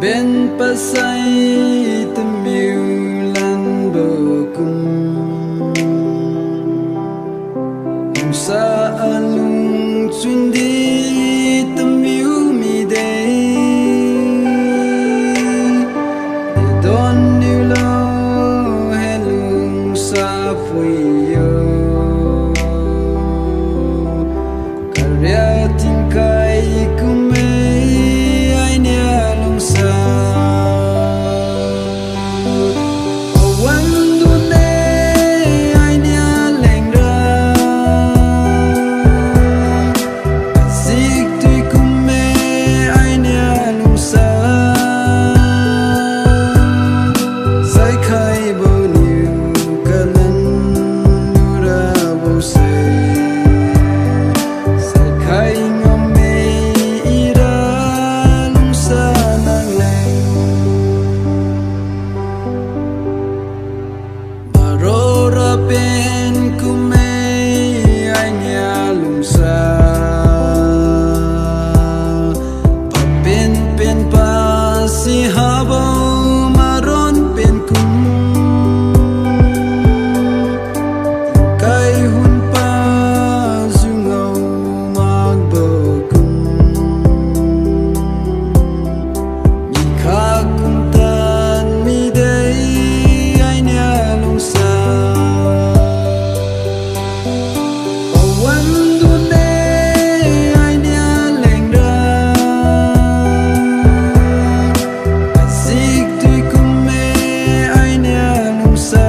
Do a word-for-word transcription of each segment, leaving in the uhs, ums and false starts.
Pen pasai tamiu lanbo kum, lungsa alungchun di tamiu mide. Dedon niulo he lungsa phuiyo. Karia tingkai kumme ainiu lungsa. Pawan dune ainiu lengra. Aziktui kumme ainiu lungsa. Saikhaibo niu kalan lurabo se. Saikhai ngamme ira lungsa nang leng. Marora pen kumme ainiu lungsa. Papen pen pa si habo maron pen kum. Kai hun pa jungao makbo kum. Mikha kumtan mide ainiu lungsa. Pawan dune ainiu lengra. Aziktui kumme ainiu lungsa.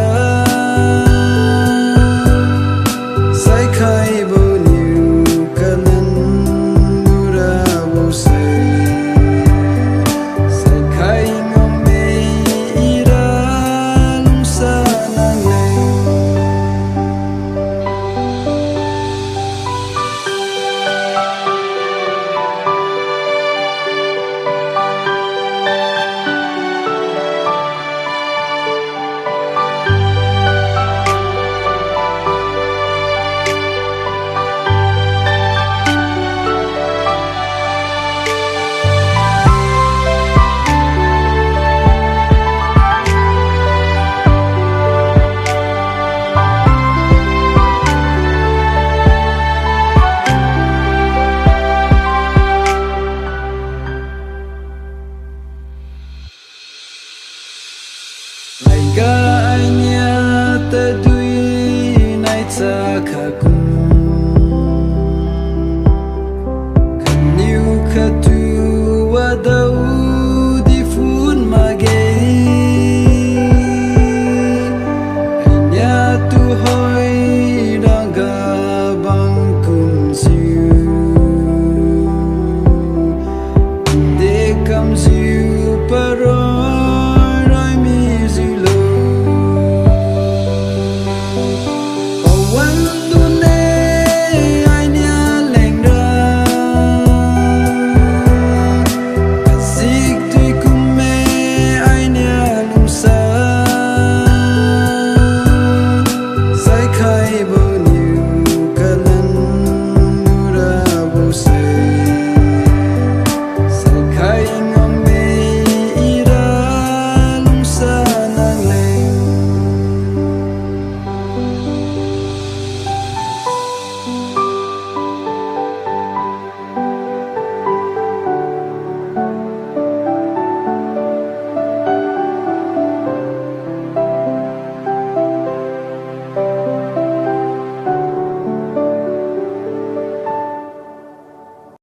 Saikhaibo niu kalan lurabo se. Saikhai ngamme ira lungsa nang leng. Laiga ainiu tadui nai chakha kum. Khatniu khattu wadao